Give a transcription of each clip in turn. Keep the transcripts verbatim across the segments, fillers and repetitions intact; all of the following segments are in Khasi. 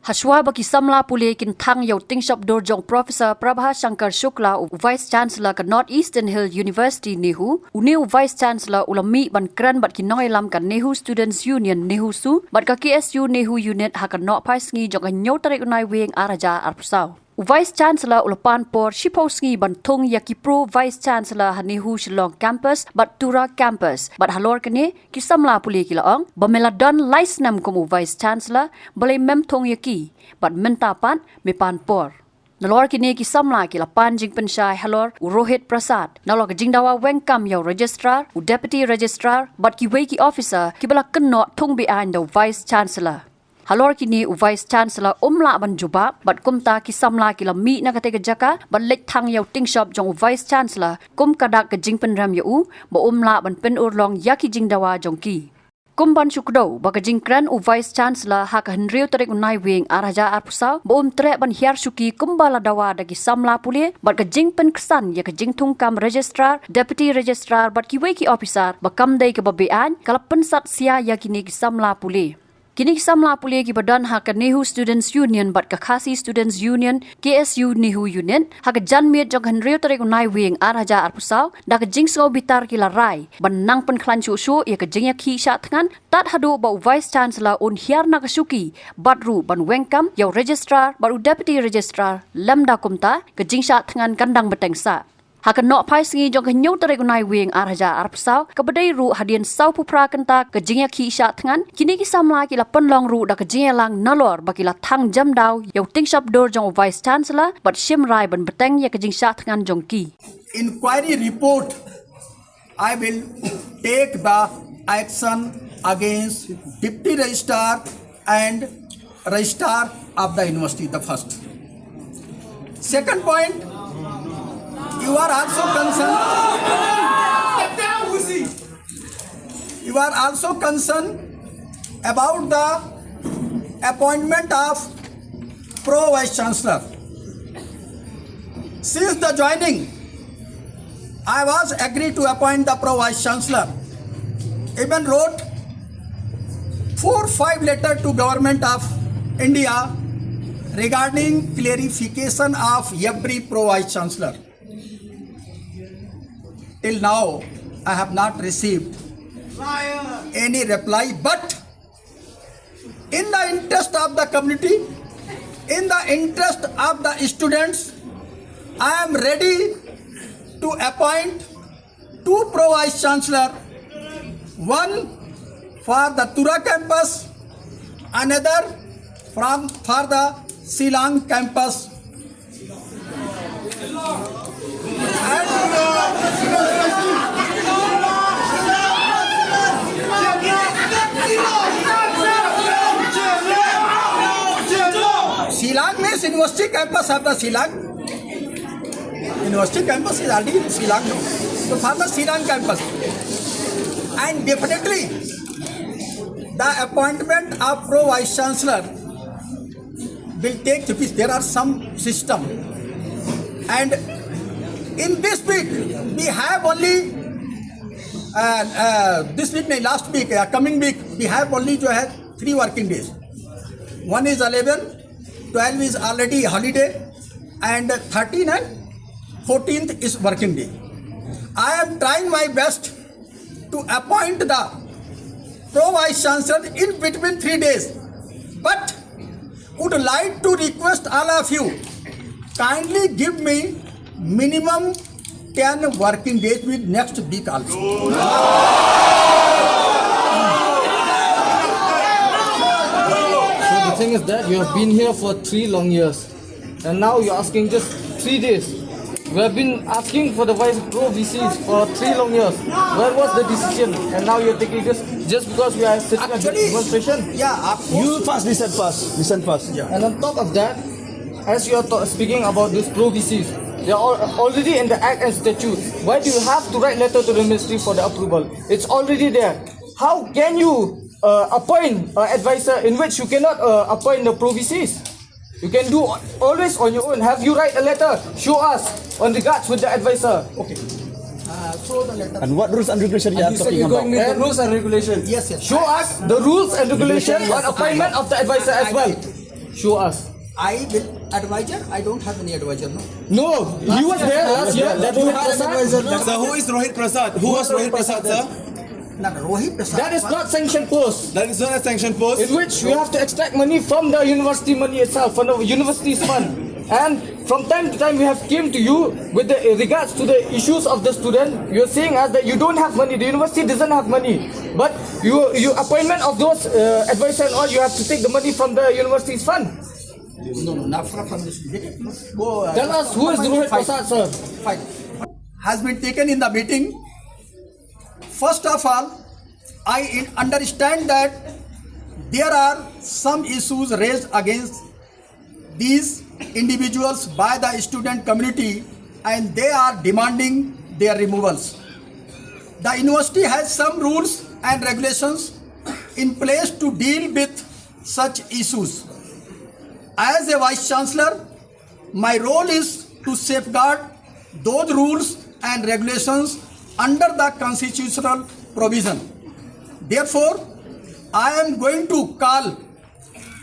Hashwa ba ki samla pule kin thang ïa u tyngshop dur jong Professor Prabha Shankar Shukla, u Vice Chancellor ka North Eastern Hill University, NEHU, une u Vice Chancellor u la mih ban kren bad ki nongïalam ka NEHU Students Union, NEHUSU, bad ka K S U NEHU Unit ha ka Nohphaisngi jong ka hynñiew tarik u Naiwieng ar hajar arphew saw. U Vice Chancellor u la pan por shiphew sngi ban thung ïa ki pro Vice Chancellor ha NEHU Shillong Campus bad Tura Campus, bad halor kane ki samla pule ki la ong ba me la don lai snem kum u Vice Chancellor, balei mem thung ïa ki, bad mynta pat me pan por. Nalor kine ki samla ki la pan jingpynshai halor u Rohit Prasad, nalor ka jingdawa weng kam ïa u Registrar, u Deputy Registrar bad kiwei ki officer kiba la kynnoh thung beaiñ da u Vice Chancellor. Halor kine u Vice Chancellor um lah ban jubab, bad kumta ki samla ki la mih na katei ka jaka bad leit thang ïa u tyngshop jong u Vice Chancellor kum ka dak ka jingpynrem ïa u ba um lah ban pynurlong ïa ki jingdawa jong ki. Kum ban shu kdew ba ka jingkren u Vice Chancellor ha ka hynriew tarik u Naiwieng ar hajar arphew saw ba um treh ban hiar shuki kumba la dawa da ki samla pule, bad ka jingpynksan ïa ka jingthungkam Registrar, Deputy Registrar bad kiwei ki officer ba kam dei kaba beaiñ ka la pynsat sia ïa kine ki samla pule. Kine ki samla pule kiba don ha ka NEHU Students Union bad ka Khasi Students Union, K S U NEHU Unit, ha ka janmiet jong ka hynriew tarik u Naiwieng ar hajar arphew saw da ka jingsngew bitar ki la rai ban nang pynkhlaiñ shuh shuh ïa ka jingïakhih shah thngan, tad haduh ba u Vice Chancellor un hiar na ka shuki, bad ruh ban weng kam ïa u Registrar bad u Deputy Registrar, lymda kumta ka jingshah thngan kan dang bteng sah. Ha ka Nohphaisngi jong ka hynñiew tarik u Naiwieng ar hajar arphew saw, kaba dei ruh hadien sawphew phra kynta ka jingïakhih shah thngan, kine ki samla ki la pynlong ruh da ka jingïalang nalor ba ki la thang jemdaw ïa u tyngshop dur jong u Vice Chancellor bad shim rai ban bteng ïa ka jingshah thngan jong ki. Inquiry report, I will take the action against Deputy Registrar and Registrar of the university, the first. Second point, you are also concerned, you are also concerned about the appointment of Pro Vice Chancellor. Since the joining, I was agreed to appoint the Pro Vice Chancellor. Even wrote four, five letter to Government of India regarding clarification of every Pro Vice Chancellor. Till now, I have not received any reply, but in the interest of the community, in the interest of the students, I am ready to appoint two Pro Vice Chancellor, one for the Tura campus, another from, for the Shillong campus. Shillong means university campus of the Shillong. University campus is already in Shillong, no? So for the Shillong campus. And definitely, the appointment of Pro Vice Chancellor will take place. There are some system. And in this week, we have only, uh, uh, this week, nahi, last week, uh, coming week, we have only जो है three working days. One is eleven, twelve is already holiday, and thirteen and fourteenth is working day. I am trying my best to appoint the Pro Vice Chancellor in between three days, but would like to request all of you, kindly give me minimum ten working days with next week also. So the thing is that you have been here for three long years, and now you're asking just three days. We have been asking for the vice pro V Cs for three long years. Where was the decision? And now you're taking this just because we are sitting at the Actually, demonstration? Yeah, of course. You first, listen first, listen first. Yeah. And on top of that, as you are ta- speaking about these pro V Cs, they are al- already in the act and statute. Why do you have to write letter to the ministry for the approval? It's already there. How can you uh, appoint an advisor in which you cannot uh, appoint the pro V Cs? You can do always on your own. Have you write a letter? Show us on regards with the advisor. Okay. Uh, show the letter. And what rules and regulation you And are you said talking you're about? going with the And rules and regulation. Yes, yes. Show us the rules and regulation Regulation, on yes. appointment of the advisor as well. Show us. I will advisor. I don't have any advisor. No. No, he was there last year. That Rohit Prasad. So who is Rohit Prasad? Who was Rohit Prasad, sir? No, no, Rohit Prasad. That is not sanctioned post. That is not a sanctioned post. In which we have to extract money from the university money itself, from the university's fund. And from time to time, we have came to you with the regards to the issues of the student. You're saying us that you don't have money. The university doesn't have money. But you, you appointment of those uh, advisor and all, you have to take the money from the university's fund. No, no, not from, from this. Go, uh, Tell us who is Rohit Prasad, sir. Fine. Has been taken in the meeting. First of all, I in- understand that there are some issues raised against these individuals by the student community, and they are demanding their removals. The university has some rules and regulations in place to deal with such issues. As a vice chancellor, my role is to safeguard those rules and regulations under the constitutional provision. Therefore, I am going to call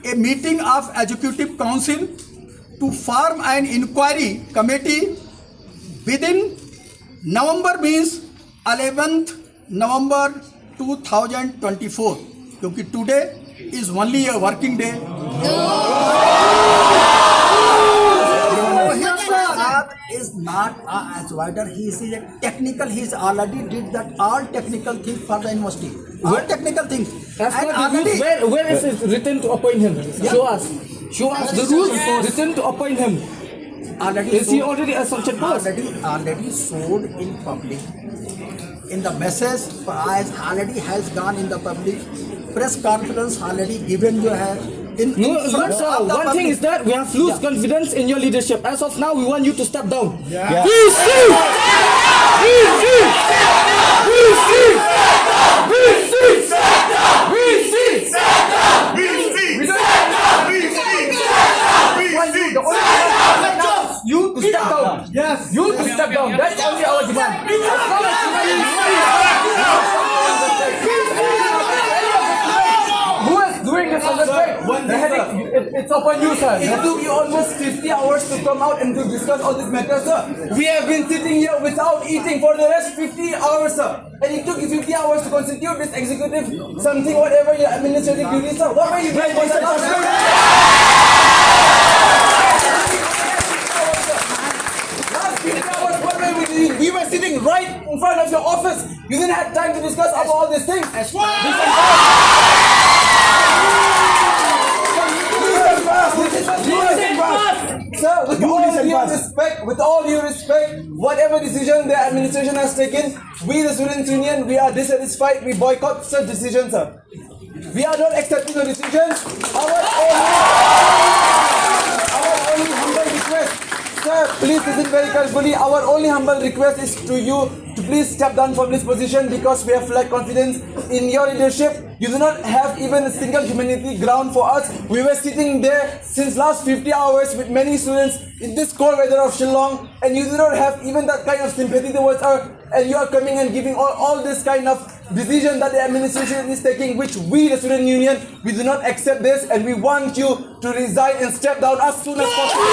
a meeting of executive council to form an inquiry committee within November, means eleventh November two thousand twenty-four, क्योंकि today is only a working day. Rohit Prasad is not a advisor. He is a technical. He is already did that all technical things for the university. All technical things. As per the rules, where, where is it written to appoint him? Show us. Show us the rules written to appoint him. Already is he already a sanctioned post? Already, already showed in public. In the message, has already has gone in the public. Press conference already given जो है. In, no, in front look, sir, of the one thing public. Is that we have lose confidence in your leadership. As of now, we want you to step down. Yeah. V C! V C! V C! V C! We don't want you to step down. Yes. You to step down. That's only our demand. As long as you who is doing this on the side, the headache, it, it's upon you, sir. It took you almost fifty hours to come out and to discuss all this matter, sir. We have been sitting here without eating for the last fifty hours, sir. And it took you fifty hours to constitute this executive something, whatever your administrative duties are. What were you doing for the last fifty hours? Last fifty hours, what were we doing? We were sitting right in front of your office. You didn't have time to discuss about all these things. Listen fast. Listen fast. Sir, with all due respect, with all due respect, whatever decision the administration has taken, we, the Students' Union, we are dissatisfied. We boycott such decisions, sir. We are not accepting the decisions. Our only, our only humble request, sir, please listen very carefully. Our only humble request is to you to please step down from this position because we have lack confidence in your leadership. You do not have even a single humanity ground for us. We were sitting there since last fifty hours with many students in this cold weather of Shillong, and you do not have even that kind of sympathy towards us. And you are coming and giving all, all this kind of decision that the administration is taking, which we, the student union, we do not accept this, and we want you to resign and step down as soon as possible.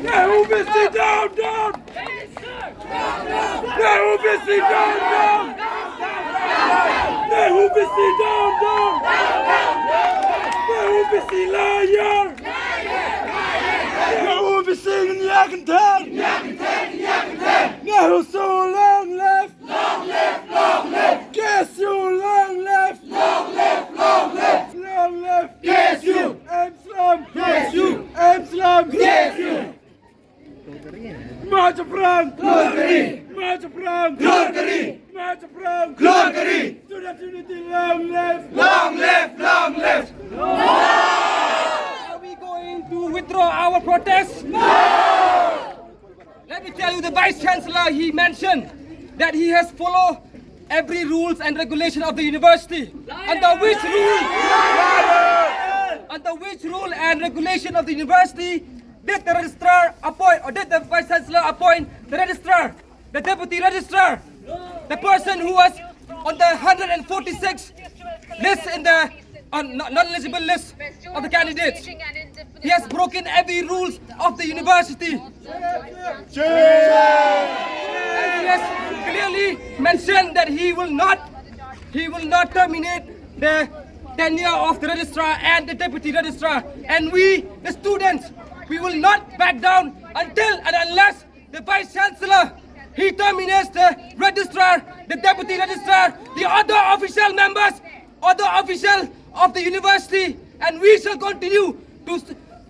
Nehu V C down, down! Nehu V C down, down! Nehu V C down, down! Nehu V C liar! Nehu V C ngiah kynthei! Nehu so long live! Long live, long live! K S U, long live! Long live, long live! Long live! K S U! Em slem! K S U! Em slem! K S U! Machaphrang! Machaphrang! Machaphrang! Student unity, long live! Long live, long live! Are we going to Regulation of the university, under which rule, under which rule and regulation of the university did the registrar appoint, or did the vice chancellor appoint the registrar, the deputy registrar, the person who was on the hundred and forty-six list in the uh, non-eligible list of the candidates? He has broken every rules of the university. And he has clearly mentioned that he will not, he will not terminate the tenure of the registrar and the deputy registrar. And we, the students, we will not back down until and unless the vice chancellor, he terminates the registrar, the deputy registrar, the other official members, other official of the university, and we shall continue to,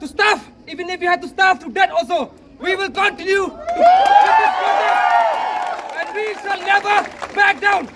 to staff, even if we have to staff to death also. We will continue to, with this protest, and we shall never back down.